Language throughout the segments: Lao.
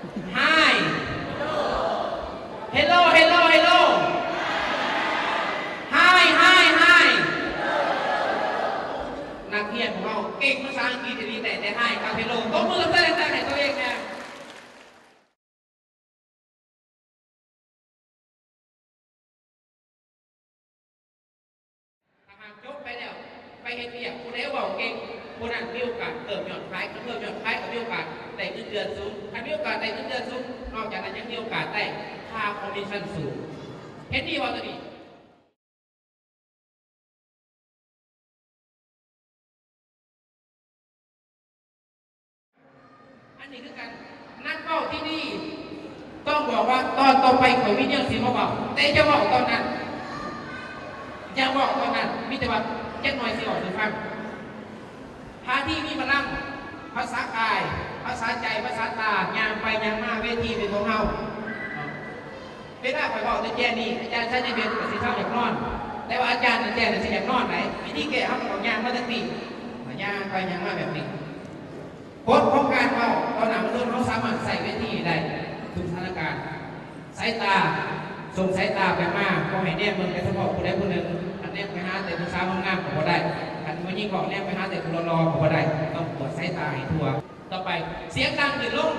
Hi. Hello, hello, hello. Hi, hi, hi. ນັກຮຽນຂອງເຮົາເກັ່ງພາສາອັງກິດອີ່ຫຼີ ໄດ້ແຕ່ Hi ກັບ Hello. ຕົບມືໃສ່ແຮງໆໃຫ້ຕົວເອງແດ່. ຖ້າຫາກຈົບໄປແລ້ວ ໄປເຮັດວຽກ ຜູ້ໃດເວົ້າເກັ່ງ ຜູ້ນັ້ນມີໂອກາດເພີ່ມຍອດຂາຍ ຄັນເພີ່ມຍອດຂາຍກໍມີໂອກາດໄດ້ເງິນເດືອນສູງ ຄັນມີໂອກາດໄດ້ເງິນເດືອນສູງ ນອກຈາກນັ້ນຍັງມີໂອກາດໄດ້ຄ່າຄອມມິດຊັນສູງ. ເຫັນດີບໍ່ຕົວນີ້? ອັນນີ້ຄືກັນ ນັກເວົ້າທີ່ດີຕ້ອງບອກວ່າ ຕອນຕໍ່ໄປຂ້ອຍມີແນວຊິມາເວົ້າ ແຕ່ຢ່າເວົ້າຕອນນັ້ນ ຢ່າເວົ້າຕອນນັ້ນ ມີແຕ່ວ່າຈັກໜ່ອຍຊິເວົ້າສູ່ຟັງ. ທ່າທີ່ມີພະລັງ ພາສາກາຍ ພາສາໃຈ ພາສາຕາ ຍ່າງໄປຍ່າງມາ ເວທີເປັນຂອງເຮົາ. ເວລາຂ້ອຍເວົ້າແຕ່ແຈນີ້ ອາຈານໄຊຍະເດດກໍຊິເຊົາຢາກນອນ ແຕ່ວ່າອາຈານແຈນະຊິຢາກນອນໃດ໋. ວິທີແກ້ ເຮົາກໍຕ້ອງຍ່າງມາແຕ່ປີ ຍ່າງໄປຍ່າງມາແບບນີ້. ກົດຂອງການເວົ້າຕໍ່ໜ້າມະນຸດ ເຮົາສາມາດໃຊ້ເວທີໄດ້ທຸກສະຖານະການ. ສາຍຕາ ສົ່ງສາຍຕາໄປມາ ບໍ່ໃຫ້ແນມເບິ່ງແຕ່ສະເພາະຜູ້ໃດຜູ້ໜຶ່ງ. ຄັນແນມໄປຫາແຕ່ຜູ້ສາວງາມໆກໍບໍ່ໄດ້ ຄັນຜູ້ຍິງເວົ້າແນມໄປຫາແຕ່ຜູ້ຫຼໍ່ໆກໍບໍ່ໄດ້ ຕ້ອງກວດສາຍຕາໃຫ້ທົ່ວ. ຕໍ່ໄປ ສຽງດັງຂຶ້ນລົງ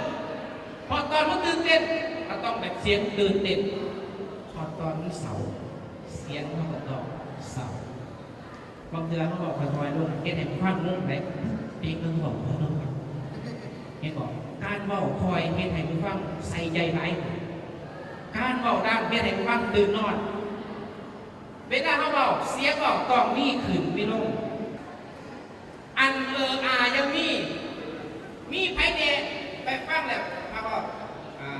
ຮອດຕອນມັນຕື່ນເຕັ້ນ ກໍຕ້ອງແບບສຽງຕື່ນເຕັ້ນ ຮອດຕອນມັນເສົ້າ ສຽງເຮົາກໍຕ້ອງເສົ້າ. ບາງເທື່ອເຮົາເວົ້າຄ່ອຍໆລົງ ເຮັດໃຫ້ຜູ້ຟັງງົງເດ້ ເປັນຫຍັງຄືເວົ້າຄ່ອຍລົງ ເຫັນບໍ່? ການເວົ້າຄ່ອຍເຮັດໃຫ້ຜູ້ຟັງໃສ່ໃຈຫຼາຍ ການເວົ້າດັງເຮັດໃຫ້ຜູ້ຟັງຕື່ນນອນ. ເວລາເຮົາເວົ້າ ສຽງເວົ້າຕ້ອງມີຂຶ້ນມີລົງ. ອັນ ເອີ ອາ ຍັງມີ ມີໃຜແດ່ ໄປຟັງແລ້ວ ເຮົາເວົ້າ ອາ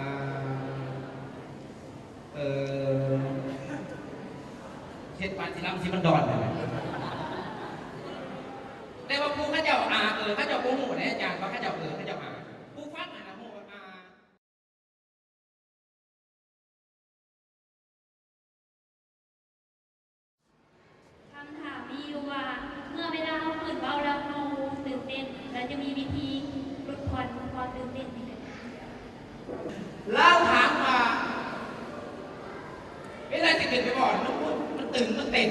ເອີ ເຮັດປານຊິລຳຊິມັນດອນຫັ້ນນະ. ແຕ່ວ່າຜູ້ເຂົາເຈົ້າ ອາ ເອີ ເຂົາເຈົ້າບໍ່ຮູ້ເດ້ ອາຈານ ວ່າເຂົາເຈົ້າ ເອີ ເຂົາເຈົ້າ ອາ ຜູ້ຟັງຫັ້ນນະຮູ້ວ່າ ອາ ຄຳຖາມມີຢູ່ວ່າ ເມື່ອເວລາເຮົາຂຶ້ນເວົ້າແລ້ວເຮົາຕື່ນເຕັ້ນ ແລ້ວຈະມີວິທີຫຼຸດຜ່ອນຄວາມຕື່ນເຕັ້ນນີ້ໄດ້? ລາວຖາມວ່າ ເວລາຈະຂຶ້ນໄປເວົ້າ ມັນ ມັນຕື່ນ ມັນເຕັ້ນ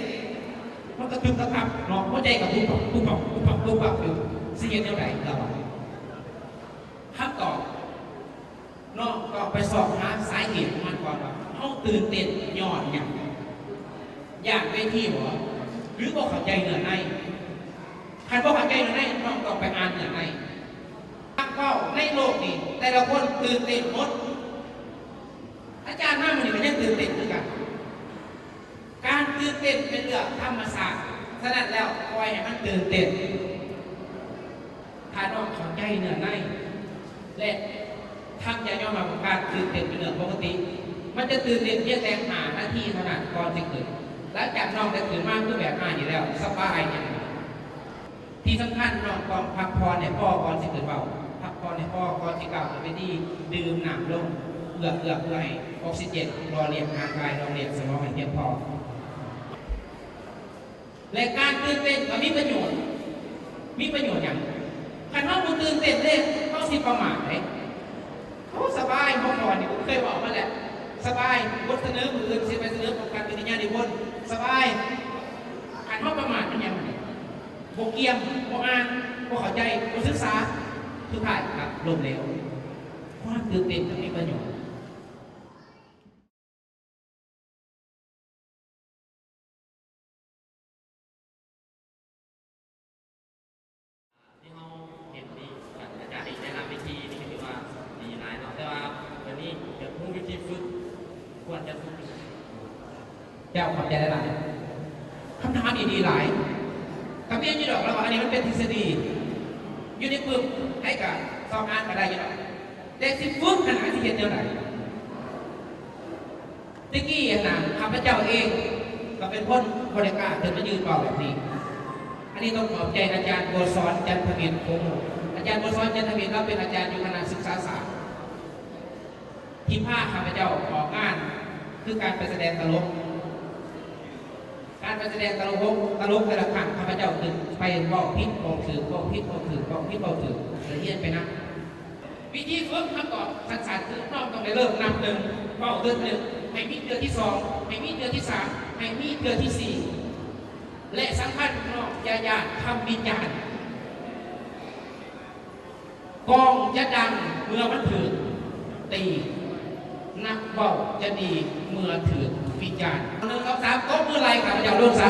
ມັນກະຕຶບກະຕັບເນາະ ຫົວໃຈກະປຸບປັບ ປຸບປັບ ປຸບປັບ ປຸບປັບຢູ່ ຊິເຮັດແນວໃດ ລາວວ່າ? ຄຳຕອບ ນ້ອງຕ້ອງໄປຊອກຫາສາເຫດຂອງມັນກ່ອນວ່າ ເຮົາຕື່ນເຕັ້ນຍ້ອນຫຍັງ? ຢ້ານເວທີບໍ? ຫຼືບໍ່ເຂົ້າໃຈເນື້ອໃນ? ຄັນບໍ່ເຂົ້າໃຈເນື້ອໃນ ນ້ອງຕ້ອງໄປອ່ານເນື້ອໃນ. ນັກເວົ້າໃນໂລກນີ້ ແຕ່ລະຄົນຕື່ນເຕັ້ນໝົດ. ອາຈານມາມື້ນີ້ກໍຍັງຕື່ນເຕັ້ນຄືກັນ. ການຕື່ນເຕັ້ນເປັນເລື່ອງທຳມະຊາດ, ສະນັ້ນແລ້ວ ປ່ອຍໃຫ້ມັນຕື່ນເຕັ້ນ. ຖ້ານ້ອງເຂົ້າໃຈເນື້ອໃນ ແລະ ທຳໃຈຍອມຮັບວ່າການຕື່ນເຕັ້ນເປັນເລື່ອງປົກກະຕິ, ມັນຈະຕື່ນເຕັ້ນພຽງແຕ່ຫ້ານາທີເທົ່ານັ້ນກ່ອນຊິຂຶ້ນ. ຫຼັງຈາກນ້ອງໄດ້ຂຶ້ນມາຄືແບບອ້າຍນີ້ແລ້ວ ສະບາຍແຮງ. ທີ່ສຳຄັນ ນ້ອງຕ້ອງພັກຜ່ອນໃຫ້ພໍກ່ອນຊິຂຶ້ນເວົ້າ, ພັກຜ່ອນໃຫ້ພໍກ່ອນຊິກ້າວຂຶ້ນເວທີ, ດື່ມນ້ຳລົງ ເພື່ອ ເພື່ອ ເພື່ອໃຫ້ອອກຊີເຈນຫຼໍ່ລ້ຽງຮ່າງກາຍ, ຫຼໍ່ລ້ຽງສະໝອງໃຫ້ພຽງພໍ. ແລະ ການຕື່ນເຕັ້ນກໍມີປະໂຫຍດ, ມີປະໂຫຍດຫຍັງ? ຄັນເຮົາບໍ່ຕື່ນເຕັ້ນເດ້ ເຮົາຊິປະໝາດເດ້. ໂອ້ ສະບາຍ, ຫົວຂໍ້ນີ້ເຄີຍເວົ້າມາແລ້ວ, ສະບາຍ, ບົດສະເໜີມື້ອື່ນຊິໄປສະເໜີປະກາດປະລິນຍານິພົນ, ສະບາຍ. ຄັນເຮົາປະໝາດມັນຫຍັງ? ບໍ່ກຽມ, ບໍ່ອ່ານ, ບໍ່ເຂົ້າໃຈ, ບໍ່ສຶກສາ, ສຸດທ້າຍກໍລົ້ມເຫຼວ. ຄວາມຕື່ນເຕັ້ນກໍມີປະໂຫຍດ. ທີ່ເຮົາເຫັນນີ້ ອາຈານໄດ້ນຳວິທີນີ້ກໍຖືວ່າດີຫຼາຍເນາະ, ແຕ່ວ່າດຽວນີ້ຢາກຮູ້ວິທີຝຶກ ຄວນຈະຝຶກຈັ່ງໃດ? ເຈົ້າຂອບໃຈຫຼາຍໆ. ຄຳຖາມນີ້ດີຫຼາຍ. ກໍແມ່ນຢູ່ດອກ ລາວວ່າອັນນີ້ມັນເປັນທິດສະດີ ຢູ່ໃນປຶ້ມໃຜກໍຊອກອ່ານກໍໄດ້ຢູ່ດອກ, ແຕ່ຊິຝຶກຫັ້ນນະ ຊິເຮັດແນວໃດ? ແຕ່ກີ້ຫັ້ນນະ ຂ້າພະເຈົ້າເອງກໍເປັນຄົນບໍ່ໄດ້ກ້າຂຶ້ນມາຢືນເວົ້າແບບນີ້. ອັນນີ້ຕ້ອງຂອບໃຈອາຈານ ບົວສອນ ຈັນທະວິດ ໂອ້ໂຫ ອາຈານ ບົວສອນ ຈັນທະວິດ ລາວເປັນອາຈານຢູ່ຄະນະສຶກສາສາດ ທີ່ພາຂ້າພະເຈົ້າອອກງານ ຄືການໄປສະແດງຕະຫຼົກ. ການໄປສະແດງຕະຫຼົກ ຕະຫຼົກແຕ່ລະຄັ້ງ ຂ້າພະເຈົ້າຂຶ້ນໄປເວົ້າຜິດເວົ້າຖືກ ເວົ້າຜິດເວົ້າຖືກ ເວົ້າຜິດເວົ້າຖືກ ແລະ ຮຽນໄປນຳ. ວິທີຝຶກ ເຮົາກໍສັ້ນໆ ຄືນ້ອງຕ້ອງໄດ້ເລີ່ມນັບໜຶ່ງ ເວົ້າເທື່ອທີໜຶ່ງ ໃຫ້ມີເທື່ອທີສອງ ໃຫ້ມີເທື່ອທີສາມ ໃຫ້ມີເທື່ອທີສີ່ ແລະ ສຳຄັນນ້ອງຢ່າຢ້ານຄຳວິຈານ. ກອງຈະດັງເມື່ອມັນຖືກຕີ, ນັກເວົ້າຈະດີເມື່ອຖືກວິຈານ. ໜຶ່ງ ສອງ ສາມ ຕົບມືໄລ່ຂ້າພະເຈົ້າລົງຊະ.